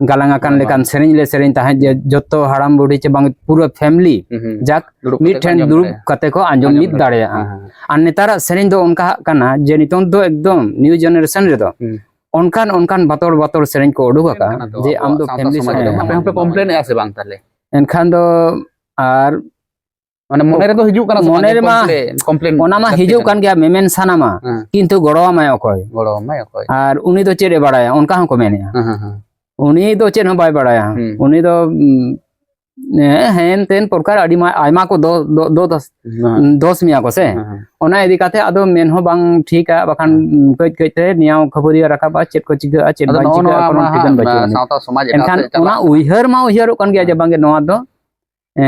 ᱜᱟᱞᱟᱝ ᱟᱠᱟᱱ ᱦᱩᱸ, ᱞᱮᱠᱟᱱ ᱦᱩᱸ᱾ ᱥᱮᱨᱮᱧ ᱞᱮ ᱥᱮᱨᱮᱧ ᱛᱟᱦᱮᱸᱫ, ᱡᱮ ᱡᱚᱛᱚ ᱦᱟᱲᱟᱢ ᱵᱩᱲᱦᱤ ᱪᱮ ᱵᱟᱝ ᱯᱩᱨᱟᱹ ᱯᱷᱮᱢᱤᱞᱤ ᱦᱩᱸ, ᱦᱩᱸ᱾ ᱡᱟᱠ ᱫᱩᱲᱩᱵ ᱠᱟᱛᱮ ᱢᱤᱫ ᱠᱚ ᱴᱷᱮᱱ ᱟᱸᱡᱚᱢ ᱫᱩᱲᱩᱵ ᱫᱟᱲᱮᱭᱟᱜᱼᱟ᱾ ᱠᱟᱛᱮ ᱠᱚ ᱟᱸᱡᱚᱢ ᱟᱸᱡᱚᱢ ᱢᱤᱫ ᱫᱟᱲᱮᱭᱟᱜᱼᱟ᱾ ᱫᱟᱲᱮᱭᱟᱜᱼᱟ᱾ ᱦᱮᱸ, ᱦᱮᱸ᱾ ᱟᱨ ᱱᱮᱛᱟᱨᱟᱜ ᱥᱮᱨᱮᱧ ᱫᱚ ᱚᱱᱠᱟ ᱦᱟᱜ ᱠᱟᱱᱟ ᱡᱮ ᱱᱤᱛᱚᱝ ᱫᱚ ᱮᱠᱫᱚᱢ ᱱᱤᱭᱩ ᱡᱮᱱᱟᱨᱮᱥᱚᱱ ᱨᱮᱫᱚ ᱦᱩᱸ᱾ ᱚᱱᱠᱟᱱ ᱚᱱᱠᱟᱱ ᱵᱟᱛᱚᱲ ᱵᱟᱛᱚᱲ ᱥᱮᱨᱮᱧ ᱠᱚ ᱩᱰᱩᱠ ᱟᱠᱟᱫᱼᱟ ᱠᱟᱱᱟ ᱛᱚ, ᱡᱮ ᱟᱢ ᱟᱵᱚᱣᱟᱜ ᱫᱚ ᱥᱟᱶᱛᱟ ᱯᱷᱮᱢᱤᱞᱤ ᱥᱚᱢᱟᱡᱽ ᱥᱚᱸᱜᱮ ᱨᱮ ᱦᱚᱸ᱾ ᱟᱯᱮ ᱦᱚᱸᱯᱮ ᱠᱚᱢᱯᱞᱮᱱᱮᱜᱼᱟ ᱥᱮ ᱵᱟᱝ ᱛᱟᱦᱞᱮ? ᱮᱱᱠᱷᱟᱱ ᱫᱚ ᱟᱨ ᱢᱟᱱᱮ ᱢᱚᱱᱮ ᱨᱮᱫᱚ ᱦᱤᱡᱩᱜ ᱠᱟᱱᱟ ᱥᱮ ᱢᱚᱱᱮ ᱵᱟᱝ ᱡᱮ ᱨᱮᱢᱟ ᱠᱚᱢᱯᱞᱮᱱ, ᱠᱚᱢᱯᱞᱮᱱ ᱚᱱᱟ ᱢᱟ ᱞᱟᱹᱠᱛᱤ ᱦᱤᱡᱩᱜ ᱠᱟᱱᱟ? ᱠᱟᱱ ᱜᱮᱭᱟ, ᱢᱮᱢᱮᱱ ᱥᱟᱱᱟᱢᱟ, ᱦᱮᱸ᱾ ᱠᱤᱱᱛᱩ ᱜᱚᱲᱚᱣᱟᱢᱟᱭ ᱚᱠᱚᱭ? ᱜᱚᱲᱚᱣᱟᱢᱟᱭ ᱚᱠᱚᱭ? ᱟᱨ ᱩᱱᱤ ᱫᱚ ᱪᱮᱫ ᱮ ᱵᱟᱲᱟᱭᱟ, ᱚᱱᱠᱟ ᱦᱚᱸᱠᱚ ᱢᱮᱱᱮᱜᱼᱟ᱾ ᱦᱮᱸ, ᱦᱮᱸ, ᱦᱮᱸ᱾ ᱩᱱᱤ ᱫᱚ ᱪᱮᱫ ᱦᱚᱸ ᱵᱟᱭ ᱵᱟᱲᱟᱭᱟ᱾ ᱦᱩᱸ᱾ ᱩᱱᱤ ᱫᱚ, ᱩᱢ, ᱮ, ᱦᱮᱱ ᱛᱮᱱ ᱯᱨᱚᱠᱟᱨ ᱟᱹᱰᱤ ᱢᱟ-, ᱟᱭᱢᱟ ᱠᱚ ᱫᱚ-, ᱫᱚ-, ᱫᱚ-, ᱫᱚᱥ-, ᱦᱮᱸ᱾ ᱫᱚᱥ ᱢᱮᱭᱟ ᱠᱚ ᱥᱮ᱾ ᱦᱮᱸ, ᱦᱮᱸ᱾ ᱚᱱᱟ ᱤᱫᱤ ᱠᱟᱛᱮ ᱟᱫᱚ ᱢᱮᱱ ᱦᱚᱸ ᱵᱟᱝ ᱴᱷᱤᱠᱟ, ᱵᱟᱠᱷᱟᱱ, ᱦᱮᱸ᱾ ᱩᱢ, ᱠᱟᱹᱡ ᱠᱟᱹᱡ ᱛᱮ ᱱᱮᱭᱟᱣ ᱠᱷᱟᱹᱯᱟᱹᱨᱤ ᱨᱟᱠᱟᱵᱼᱟ, ᱪᱮᱫ ᱠᱚ ᱪᱤᱠᱟᱹᱜᱼᱟ, ᱪᱮᱫ ᱟᱫᱚ ᱵᱟᱝ ᱱᱚᱜᱼᱚ ᱪᱤᱠᱟᱹᱜᱼᱟ, ᱱᱚᱣᱟ ᱠᱳᱱᱳ ᱢᱟ ᱴᱷᱤᱠᱟᱹᱱ ᱦᱟᱸᱜ, ᱵᱟᱹᱪᱩᱜ ᱟᱹᱱᱤᱡ᱾ ᱥᱟᱶᱛᱟ ᱥᱚᱢᱟᱡᱽ ᱮᱴᱟᱜ ᱮᱱᱠᱷᱟᱱ ᱥᱮᱫ ᱪᱟᱞᱟᱜ ᱚᱱᱟ ᱠᱟᱱᱟ᱾ ᱩᱭᱦᱟᱹᱨ ᱢᱟ ᱩᱭᱦᱟᱹᱨᱚᱜ ᱠᱟᱱ ᱜᱮᱭᱟ ᱡᱮ ᱦᱮᱸ᱾ ᱵᱟᱝᱜᱮ ᱱᱚᱣᱟ ᱫᱚ, ᱮ,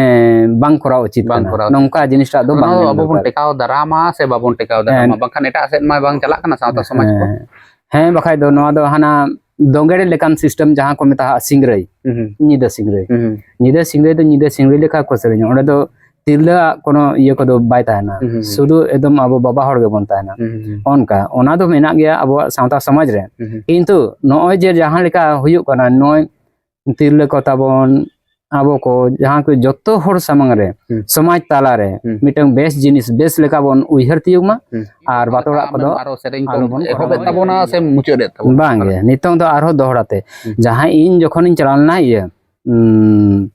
ᱵᱟᱝ ᱠᱚᱨᱟᱣ ᱩᱪᱤᱛ ᱵᱟᱝ ᱠᱟᱱᱟ᱾ ᱠᱚᱨᱟᱣ ᱩᱪᱤᱛ᱾ ᱱᱚᱝᱠᱟ ᱡᱤᱱᱤᱥᱴᱟᱜ ᱫᱚ ᱚᱱᱟ ᱵᱟᱝ ᱫᱚ ᱢᱮᱱ ᱟᱵᱚ ᱵᱚᱱ ᱫᱚᱨᱠᱟᱨ᱾ ᱴᱮᱠᱟᱣ ᱫᱟᱨᱟᱢᱟ ᱥᱮ ᱵᱟᱵᱚᱱ ᱴᱮᱠᱟᱣ ᱫᱟᱨᱟᱢᱟ, ᱦᱮᱸ᱾ ᱵᱟᱝᱠᱷᱟᱱ ᱮᱴᱟᱜ ᱥᱮᱫ ᱢᱟ ᱵᱟᱝ ᱪᱟᱞᱟᱜ ᱠᱟᱱᱟ ᱥᱟᱶᱛᱟ ᱥᱚᱢᱟᱡᱽ ᱠᱚ᱾ ᱦᱮᱸ᱾ ᱦᱮᱸ, ᱵᱟᱠᱷᱟᱡ ᱫᱚ ᱱᱚᱣᱟ ᱫᱚ ᱦᱟᱱᱟ ᱫᱚᱝᱜᱮᱲᱮ ᱞᱮᱠᱟᱱ system ᱡᱟᱦᱟᱸ ᱠᱚ ᱢᱮᱛᱟᱜᱼᱟ ᱥᱤᱝᱨᱟᱹᱭ, ᱦᱩᱸ, ᱦᱩᱸ᱾ ᱧᱤᱫᱟᱹ ᱥᱤᱝᱨᱟᱹᱭ᱾ ᱦᱩᱸ, ᱦᱩᱸ᱾ ᱧᱤᱫᱟᱹ ᱥᱤᱝᱨᱟᱹᱭ ᱫᱚ ᱧᱤᱫᱟᱹ ᱥᱤᱝᱨᱟᱹᱭ ᱞᱮᱠᱟ ᱠᱚ ᱥᱮᱨᱮᱧᱟ᱾ ᱚᱸᱰᱮ ᱫᱚ ᱛᱤᱨᱞᱟᱹᱣᱟᱜ ᱠᱳᱱᱳ ᱤᱭᱟᱹ ᱠᱚᱫᱚ ᱵᱟᱭ ᱛᱟᱦᱮᱱᱟ᱾ ᱦᱩᱸ, ᱦᱩᱸ, ᱦᱩᱸ᱾ ᱥᱩᱫᱷᱩ ᱮᱠᱫᱚᱢ ᱟᱵᱚ ᱵᱟᱵᱟ ᱦᱚᱲ ᱜᱮᱵᱚᱱ ᱛᱟᱦᱮᱱᱟ᱾ ᱦᱩᱸ, ᱦᱩᱸ, ᱦᱩᱸ᱾ ᱚᱱᱠᱟ, ᱚᱱᱟ ᱫᱚ ᱢᱮᱱᱟᱜ ᱜᱮᱭᱟ ᱟᱵᱚᱣᱟᱜ ᱥᱟᱶᱛᱟ ᱥᱚᱢᱟᱡᱽ ᱨᱮ᱾ ᱦᱩᱸ, ᱦᱩᱸ᱾ ᱠᱤᱱᱛᱩ ᱱᱚᱜᱼᱚᱭ ᱡᱮ ᱡᱟᱦᱟᱸ ᱞᱮᱠᱟ ᱦᱩᱭᱩᱜ ᱠᱟᱱᱟ, ᱱᱚᱜᱼᱚᱭ ᱛᱤᱨᱞᱟᱹ ᱠᱚ ᱛᱟᱵᱚᱱ, ᱟᱵᱚ ᱠᱚ ᱡᱟᱦᱟᱸ ᱠᱚ ᱡᱚᱛᱚ ᱦᱚᱲ ᱥᱟᱢᱟᱝ ᱨᱮ, ᱦᱩᱸ᱾ ᱥᱚᱢᱟᱡᱽ ᱛᱟᱞᱟ ᱨᱮ ᱦᱩᱸ᱾ ᱢᱤᱫᱴᱟᱝ ᱵᱮᱥ ᱡᱤᱱᱤᱥ ᱵᱮᱥ ᱞᱮᱠᱟ ᱵᱚᱱ ᱩᱭᱦᱟᱹᱨ ᱛᱤᱭᱳᱜ ᱢᱟ᱾ ᱦᱩᱸ᱾ ᱟᱨ ᱵᱟᱛᱚᱲᱟᱜ ᱠᱚᱫᱚ ᱟᱨᱚ ᱥᱮᱨᱮᱧ ᱠᱚ ᱟᱞᱚ ᱵᱚᱱ ᱮᱦᱚᱵᱮᱫ ᱠᱚᱨᱟᱣ ᱢᱟ᱾ ᱛᱟᱵᱚᱱᱟ ᱥᱮ ᱢᱩᱪᱟᱹᱫᱮᱫ ᱛᱟᱵᱚᱱᱟ? ᱵᱟᱝ ᱜᱮ, ᱱᱤᱛᱚᱝ ᱫᱚ ᱟᱨᱦᱚᱸ ᱫᱚᱦᱲᱟ ᱛᱮ᱾ ᱦᱩᱸ᱾ ᱡᱟᱦᱟᱸ ᱤᱧ ᱡᱚᱠᱷᱚᱱᱤᱧ ᱪᱟᱞᱟᱣ ᱞᱮᱱᱟ ᱤᱭᱟᱹ, ᱩᱸ,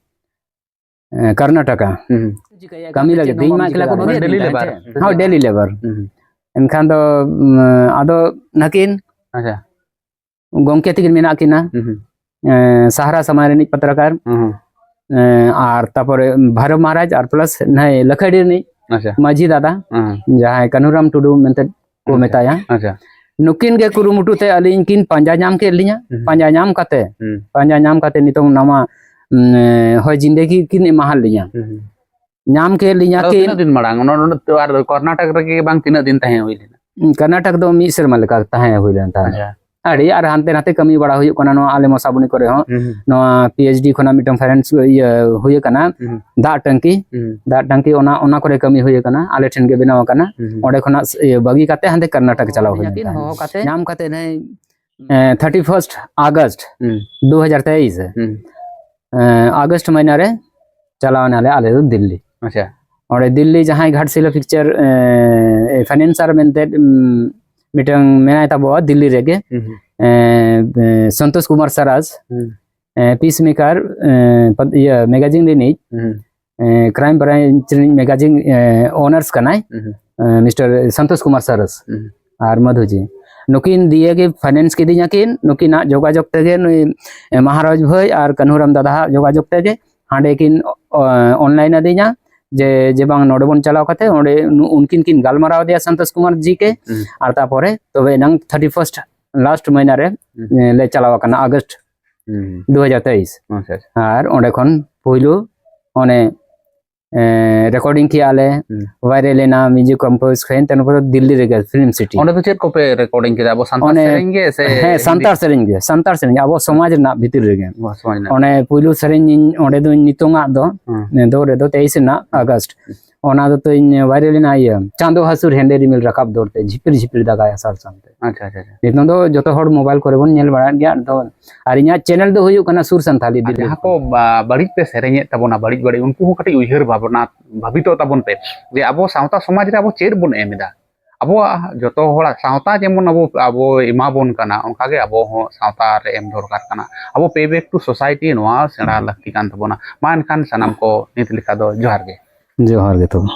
ᱮ, ᱠᱚᱨᱱᱟᱴᱟᱠᱟ᱾ ᱦᱩᱸ᱾ ᱠᱟᱹᱢᱤ ᱞᱟᱹᱜᱤᱫ ᱫᱤᱱ ᱢᱟ ᱮᱠᱞᱟ ᱠᱚ ᱵᱟᱹᱜᱤᱭᱟᱫ ᱫᱤᱧ ᱛᱟᱦᱮᱸᱫ ᱥᱮ? ᱦᱳᱭ, daily labour᱾ ᱦᱩᱸ᱾ ᱮᱱᱠᱷᱟᱱ ᱫᱚ, ᱩᱸ, ᱟᱫᱚ ᱱᱟᱹᱠᱤᱱ ᱟᱪᱪᱷᱟ᱾ ᱜᱚᱢᱠᱮ ᱛᱟᱹᱠᱤᱱ ᱢᱮᱱᱟᱜ ᱠᱤᱱᱟ᱾ ᱦᱩᱸ, ᱦᱩᱸ᱾ ᱮᱸ, ᱥᱟᱦᱟᱨᱟ ᱥᱚᱢᱟᱡᱽ ᱨᱤᱱᱤᱡ ᱯᱟᱛᱨᱟᱠᱟᱨ᱾ ᱦᱩᱸ, ᱦᱩᱸ᱾ ᱮᱸ, ᱟᱨ ᱛᱟᱯᱚᱨᱮ ᱵᱷᱟᱨᱚᱛ ᱢᱚᱦᱟᱨᱟᱡᱽ ᱟᱨ plus ᱱᱟᱭ ᱞᱟᱹᱠᱷᱟᱹᱰᱤ ᱨᱤᱱᱤᱡ ᱟᱪᱪᱷᱟ᱾ ᱢᱟᱹᱡᱷᱤ ᱫᱟᱫᱟ, ᱦᱩᱸ, ᱦᱩᱸ᱾ ᱡᱟᱦᱟᱸᱭ ᱠᱟᱹᱱᱦᱩᱨᱟᱢ ᱴᱩᱰᱩ ᱢᱮᱱᱛᱮ ᱠᱚ ᱟᱪᱪᱷᱟ᱾ ᱢᱮᱛᱟᱭᱟ᱾ ᱟᱪᱪᱷᱟ᱾ ᱱᱩᱠᱤᱱ ᱜᱮ ᱠᱩᱨᱩᱢᱩᱴᱩ ᱛᱮ ᱟᱹᱞᱤᱧ ᱠᱤᱱ ᱯᱟᱸᱡᱟ ᱧᱟᱢ ᱠᱮᱫ ᱞᱤᱧᱟ᱾ ᱦᱩᱸ᱾ ᱯᱟᱸᱡᱟ ᱧᱟᱢ ᱠᱟᱛᱮ, ᱦᱩᱸ᱾ ᱯᱟᱸᱡᱟ ᱧᱟᱢ ᱠᱟᱛᱮ ᱱᱤᱛᱚᱝ ᱱᱟᱣᱟ, ᱩᱸ, ᱦᱚᱭ ᱡᱤᱱᱫᱮᱜᱤ ᱠᱤᱱ ᱮᱢᱟᱦᱟᱫ ᱞᱤᱧᱟ᱾ ᱦᱩᱸ, ᱦᱩᱸ᱾ ᱧᱟᱢ ᱠᱮᱫ ᱞᱤᱧᱟ ᱟᱫᱚ ᱠᱤᱱ᱾ ᱛᱤᱱᱟᱹᱜ ᱫᱤᱱ ᱢᱟᱲᱟᱝ? ᱚᱱᱟ, ᱚᱱᱟ ᱛᱚ ᱟᱨ ᱠᱚᱨᱱᱟᱴᱚᱠ ᱨᱮᱜᱮ ᱵᱟᱝ ᱛᱤᱱᱟᱹᱜ ᱫᱤᱱ ᱛᱟᱦᱮᱸ ᱦᱩᱭ ᱞᱮᱱᱟ? ᱠᱚᱨᱱᱟᱴᱚᱠ ᱫᱚ ᱢᱤᱫ ᱥᱮᱨᱢᱟ ᱞᱮᱠᱟ ᱛᱟᱦᱮᱸ ᱦᱩᱭ ᱞᱮᱱ ᱛᱟᱦᱮᱸᱫ᱾ ᱟᱪᱪᱷᱟ᱾ ᱟᱹᱰᱤ ᱟᱨ ᱦᱟᱱᱛᱮ ᱱᱟᱛᱮ ᱠᱟᱹᱢᱤ ᱵᱟᱲᱟ ᱦᱩᱭᱩᱜ ᱠᱟᱱᱟ ᱱᱚᱣᱟ ᱟᱞᱮ ᱢᱚᱥᱟᱵᱚᱱᱤ ᱠᱚᱨᱮ ᱦᱚᱸ᱾ ᱦᱩᱸ, ᱦᱩᱸ᱾ ᱱᱚᱣᱟ PhD ᱠᱷᱚᱱᱟᱜ ᱢᱤᱫᱴᱟᱝ finance ᱤᱭᱟᱹ ᱦᱩᱭ ᱟᱠᱟᱱᱟ, ᱦᱩᱸ᱾ ᱫᱟᱜ ᱴᱟᱝᱠᱤ᱾ ᱦᱩᱸ᱾ ᱫᱟᱜ ᱴᱟᱝᱠᱤ ᱚᱱᱟ, ᱚᱱᱟ ᱠᱚᱨᱮ ᱠᱟᱹᱢᱤ ᱦᱩᱭ ᱟᱠᱟᱱᱟ, ᱟᱞᱮ ᱴᱷᱮᱱ ᱜᱮ ᱵᱮᱱᱟᱣ ᱟᱠᱟᱱᱟ᱾ ᱦᱩᱸ, ᱦᱩᱸ᱾ ᱚᱸᱰᱮ ᱠᱷᱚᱱᱟᱜ ᱤᱭᱟᱹ ᱵᱟᱹᱜᱤ ᱠᱟᱛᱮ ᱦᱟᱱᱛᱮ ᱠᱚᱨᱱᱟᱴᱚᱠ ᱪᱟᱞᱟᱣ ᱦᱩᱭ ᱞᱮᱱ ᱛᱟᱦᱮᱸᱫ᱾ ᱦᱚᱦᱚ ᱠᱟᱛᱮ? ᱧᱟᱢ ᱠᱟᱛᱮ ᱱᱟᱭ, ᱮ, thirty first August ᱦᱩᱸ᱾ ᱫᱩ ᱦᱟᱡᱟᱨ ᱛᱮᱭᱤᱥ᱾ ᱦᱩᱸ᱾ ᱮ, August ᱢᱟᱹᱦᱱᱟᱹ ᱨᱮ ᱪᱟᱞᱟᱣ ᱮᱱᱟᱞᱮ ᱟᱞᱮ ᱫᱚ ᱫᱤᱞᱞᱤ᱾ ᱟᱪᱪᱷᱟ᱾ ᱚᱸᱰᱮ ᱫᱤᱞᱞᱤ ᱡᱟᱦᱟᱸᱭ ᱜᱷᱟᱴᱥᱤᱞᱟᱹ picture, ᱮ, financer ᱢᱮᱱᱛᱮ, ᱩᱢ, ᱢᱤᱫᱴᱟᱝ ᱢᱮᱱᱟᱭ ᱛᱟᱵᱚᱣᱟ ᱫᱤᱞᱞᱤ ᱨᱮᱜᱮ᱾ ᱦᱩᱸ, ᱦᱩᱸ᱾ ᱮ, ᱮ, ᱥᱚᱱᱛᱳᱥ ᱠᱩᱢᱟᱨ ᱥᱟᱨᱟᱡᱽ, ᱦᱩᱸ᱾ ᱮ, Peacemaker, ᱮ, ᱯᱟᱛ-, ᱤᱭᱟᱹ, magazine ᱨᱤᱱᱤᱡ, ᱦᱩᱸ᱾ ᱠᱨᱟᱭᱤᱢ ᱵᱨᱟᱧᱪ ᱨᱤᱱᱤᱡ ᱢᱮᱜᱟᱡᱤᱱ ᱳᱱᱟᱨᱥ ᱠᱟᱱᱟᱭ, ᱦᱩᱸ᱾ ᱢᱤᱥᱴᱟᱨ ᱥᱚᱱᱛᱳᱥ ᱠᱩᱢᱟᱨ ᱥᱟᱨᱚᱥ ᱦᱩᱸ᱾ ᱟᱨ ᱢᱟᱫᱷᱩᱡᱤ, ᱱᱩᱠᱤᱱ ᱫᱤᱭᱮ ᱜᱮ ᱯᱷᱟᱭᱱᱮᱱᱥ ᱠᱤᱫᱤᱧᱟ ᱠᱤᱱ᱾ ᱱᱩᱠᱤᱱᱟᱜ ᱡᱳᱜᱟᱡᱳᱜᱽ ᱛᱮᱜᱮ ᱱᱩᱭ ᱢᱟᱦᱟᱨᱟᱡᱽ ᱵᱷᱟᱹᱭ ᱟᱨ ᱠᱟᱹᱱᱦᱩᱨᱟᱢ ᱫᱟᱫᱟᱣᱟᱜ ᱡᱳᱜᱟᱡᱳᱜᱽ ᱛᱮᱜᱮ ᱦᱟᱸᱰᱮ ᱠᱤᱱ ᱚᱱᱞᱟᱭᱤᱱ ᱟᱹᱫᱤᱧᱟ ᱡᱮ, ᱡᱮ ᱵᱟᱝ, ᱱᱚᱰᱮ ᱵᱚᱱ ᱪᱟᱞᱟᱣ ᱠᱟᱛᱮ ᱚᱸᱰᱮ ᱱᱩ-, ᱩᱱᱠᱤᱱ ᱠᱤᱱ ᱜᱟᱞᱢᱟᱨᱟᱣ ᱟᱫᱮᱭᱟ ᱥᱚᱱᱛᱳᱥ ᱠᱩᱢᱟᱨ ᱡᱤ ᱠᱮ᱾ ᱦᱩᱸ᱾ ᱟᱨ ᱛᱟᱯᱚᱨᱮ ᱛᱚᱵᱮ ᱮᱱᱟᱝ ᱛᱷᱟᱨᱴᱤ ᱯᱷᱟᱨᱥᱴ ᱞᱟᱥᱴ ᱢᱟᱹᱦᱱᱟᱹ ᱨᱮ, ᱦᱩᱸ᱾ ᱮ, ᱞᱮ ᱪᱟᱞᱟᱣ ᱟᱠᱟᱱᱟ, ᱟᱜᱚᱥᱴ ᱦᱩᱸ᱾ ᱫᱩ ᱦᱟᱡᱟᱨ ᱛᱮᱭᱤᱥ᱾ ᱟᱪᱪᱷᱟ, ᱟᱪᱪᱷᱟ᱾ ᱟᱨ ᱚᱸᱰᱮ ᱠᱷᱚᱱ ᱯᱩᱭᱞᱩ ᱚᱱᱮ, ᱮ, ᱨᱮᱠᱚᱨᱰᱤᱝ ᱠᱮᱜᱼᱟ ᱞᱮ, ᱦᱩᱸ᱾ ᱵᱷᱟᱭᱨᱟᱞ ᱮᱱᱟ, ᱢᱤᱭᱩᱡᱤᱠ ᱠᱚᱢᱯᱳᱡᱽ ᱦᱩᱭᱮᱱ, ᱛᱟᱨᱯᱚᱨᱮ ᱫᱤᱞᱞᱤ ᱨᱮᱜᱮ ᱯᱷᱤᱞᱢ ᱥᱤᱴᱤ᱾ ᱚᱸᱰᱮ ᱫᱚ ᱪᱮᱫ ᱠᱚᱯᱮ ᱨᱮᱠᱚᱨᱰᱤᱝ ᱠᱮᱫᱟ? ᱟᱵᱚ ᱥᱟᱱᱛᱟᱲ ᱚᱱᱮ, ᱥᱮᱨᱮᱧ ᱜᱮ ᱥᱮ ᱦᱮᱸ, ᱦᱤᱱᱫᱤ? ᱥᱟᱱᱛᱟᱲ ᱥᱮᱨᱮᱧ ᱜᱮ, ᱥᱟᱱᱛᱟᱲ ᱥᱮᱨᱮᱧ, ᱟᱵᱚ ᱥᱚᱢᱟᱡᱽ ᱨᱮᱱᱟᱜ ᱵᱷᱤᱛᱤᱨ ᱨᱮᱜᱮ᱾ ᱟᱵᱚ ᱥᱚᱢᱟᱡᱽ ᱨᱮᱱᱟᱜ᱾ ᱚᱱᱮ ᱯᱩᱭᱞᱩ ᱥᱮᱨᱮᱧ ᱤᱧ ᱚᱸᱰᱮ ᱫᱚᱧ ᱱᱤᱛᱚᱝᱟᱜ ᱫᱚ, ᱦᱩᱸ᱾ ᱫᱚ ᱨᱮᱫᱚ ᱛᱮᱭᱤᱥ ᱨᱮᱱᱟᱜ ᱟᱜᱚᱥᱴ᱾ ᱚᱱᱟ ᱫᱚ ᱛᱚᱧ ᱵᱷᱟᱭᱨᱟᱞ ᱮᱱᱟ, ᱤᱭᱟᱹ, ᱪᱟᱸᱫᱚ ᱦᱟᱹᱥᱩᱨ ᱦᱮᱸᱫᱮ ᱨᱤᱢᱤᱞ ᱨᱟᱠᱟᱵ ᱫᱚᱨ ᱛᱮ, ᱡᱷᱤᱯᱤᱨ ᱡᱷᱤᱯᱤᱨ ᱫᱟᱜᱟᱭ ᱟᱥᱟᱲ ᱥᱟᱱᱛᱮ᱾ ᱟᱪᱪᱷᱟ, ᱟᱪᱪᱷᱟ, ᱟᱪᱪᱷᱟ᱾ ᱱᱤᱛᱚᱝ ᱫᱚ ᱡᱚᱛᱚ ᱦᱚᱲ ᱢᱳᱵᱟᱭᱤᱞ ᱠᱚᱨᱮ ᱵᱚᱱ ᱧᱮᱞ ᱵᱟᱲᱟᱭᱮᱫ ᱜᱮᱭᱟ᱾ ᱟᱫᱚ, ᱟᱨ ᱤᱧᱟᱹᱜ ᱪᱮᱱᱮᱞ ᱫᱚ ᱦᱩᱭᱩᱜ ᱠᱟᱱᱟ ᱥᱩᱨ ᱥᱟᱱᱛᱷᱟᱞᱤ ᱟᱨ ᱫᱤᱞᱤᱯ᱾ ᱡᱟᱦᱟᱸ ᱠᱚ ᱵᱟ-, ᱵᱟᱹᱲᱤᱡ ᱯᱮ ᱥᱮᱨᱮᱧᱮᱫ ᱛᱟᱵᱚᱱᱟ, ᱵᱟᱹᱲᱤᱡ ᱵᱟᱹᱲᱤᱡ, ᱩᱱᱠᱩ ᱦᱚᱸ ᱠᱟᱹᱴᱤᱡ ᱩᱭᱦᱟᱹᱨ ᱵᱷᱟᱵᱽᱱᱟ, ᱵᱷᱟᱵᱤᱛᱚᱜ ᱛᱟᱵᱚᱱ ᱯᱮ ᱡᱮ ᱟᱵᱚ ᱥᱟᱶᱛᱟ ᱥᱚᱢᱟᱡᱽ ᱨᱮ ᱟᱵᱚ ᱪᱮᱫ ᱵᱚᱱ ᱮᱢ ᱮᱫᱟ᱾ ᱟᱵᱚᱣᱟᱜ ᱡᱚᱛᱚ ᱦᱚᱲᱟᱜ ᱥᱟᱶᱛᱟ ᱡᱮᱢᱚᱱ ᱟᱵᱚ, ᱟᱵᱚ ᱮᱢᱟ ᱵᱚᱱ ᱠᱟᱱᱟ, ᱚᱱᱠᱟ ᱜᱮ ᱟᱵᱚ ᱦᱚᱸ ᱥᱟᱶᱛᱟ ᱨᱮ ᱮᱢ ᱫᱚᱨᱠᱟᱨ ᱠᱟᱱᱟ᱾ ᱟᱵᱚ pay back to society, ᱱᱚᱣᱟ ᱥᱮᱬᱟ ᱞᱟᱹᱠᱛᱤ ᱠᱟᱱ ᱛᱟᱵᱚᱱᱟ᱾ ᱢᱟ ᱮᱱᱠᱷᱟᱱ ᱥᱟᱱᱟᱢ ᱠᱚ ᱱᱤᱛ ᱞᱮᱠᱟ ᱫᱚ ᱡᱚᱦᱟᱨ ᱜᱮ᱾ ᱡᱚᱦᱟᱨ ᱜᱮ ᱛᱚᱵᱮ᱾